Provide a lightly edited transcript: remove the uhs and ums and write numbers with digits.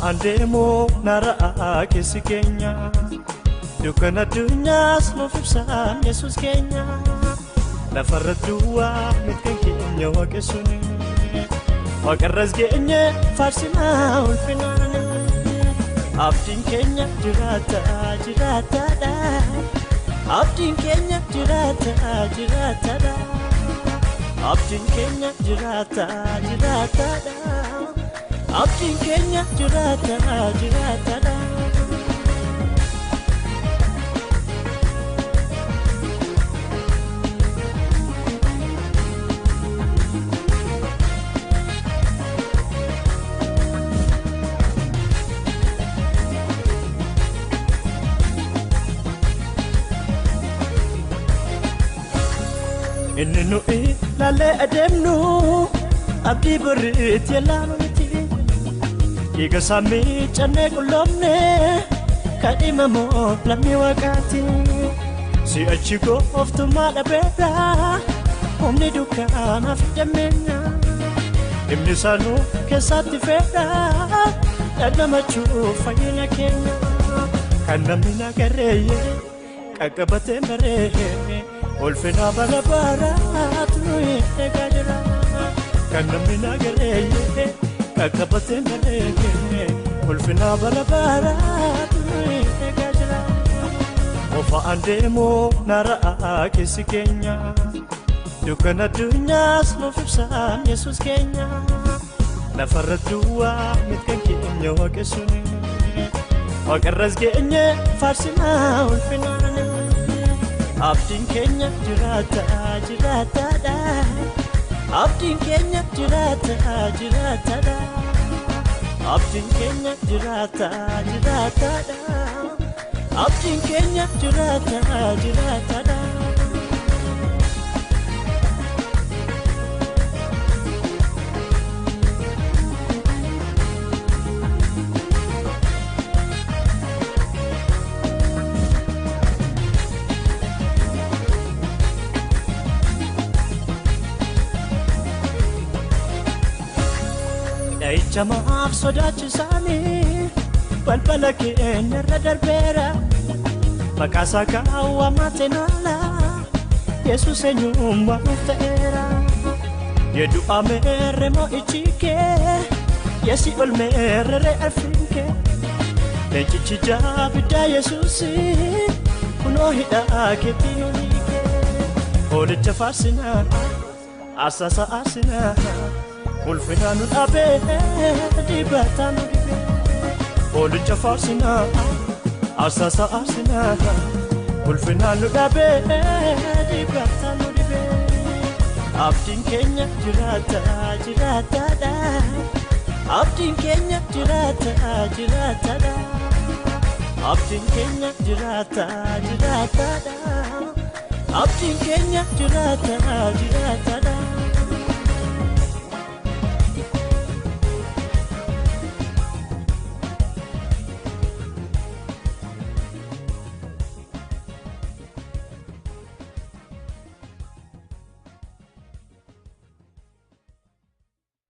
Qofaan deemuu nara'a keessi keenya dukkana addunyaas nuuf ibsaan Yesuus keenya lafarra duwwaa miti kan keenya waaqessuun waaqarras geenye faarsinaa ulfinaan abdiin keenya jiraata jiraataadha abdiin keenya jiraata jiraataadha abdiin keenya jiraata jiraataadha. Abdiin keenya jiraata jiraataadha. Inni nu ilaalee adeemnu abdii boriitti yaalanu miti. Dhiiga samii cannee qulloomne kan himamu lammii waaqaati. Si'achi gooftummaa dhabeera humni dukkanaaf jammeenya. Himni isaanuu keessatti feera dhandhamachuuf fayyina keenya. Kan namni nagarreeyye qaqqabatee maree ulfina bara baraatu nu eegaa jira. Kan namni nagarreeyye qaqqabatee maree ulfina bara baraatu nu eegaa jira. Qofaan deemuu nara'a keessi keenya dukkana addunyaas nuuf ibsaan Yesuus keenya lafarra duwwaa miti kan keenya waaqessuun waaqarras geenye faarsinaa ulfinaan abdiin keenya jiraata jiraataadha abdiin keenya jiraata jiraataadha abdiin keenya jiraata jiraataadha abdiin keenya jiraata jiraataadha. Dhahicha maaf sodaachisaanii balbala keenya irra darbeera maqaasaa kaawwamaa nola Yesuus eenyummaa nuuf ta'eera. Yedu'a meerre mo'ichi kee yesi ol meerre arfiin kee leencichi jaabiddaa Yesuus kunoo hidhaa keetti nu hiike. Hoolicha faarsinaa asaasa aarsinaa ulfina nu dhabee dibataa nu dhibee. Hoolicha faarsinaa asaasa aarsinaa ulfina nu dhabee dibataa nu dhibee. Abdiin keenya jiraata jiraataadha abdiin keenya jiraata jiraataadha abdiin keenya jiraata jiraataadha abdiin keenya jiraata jiraataadha.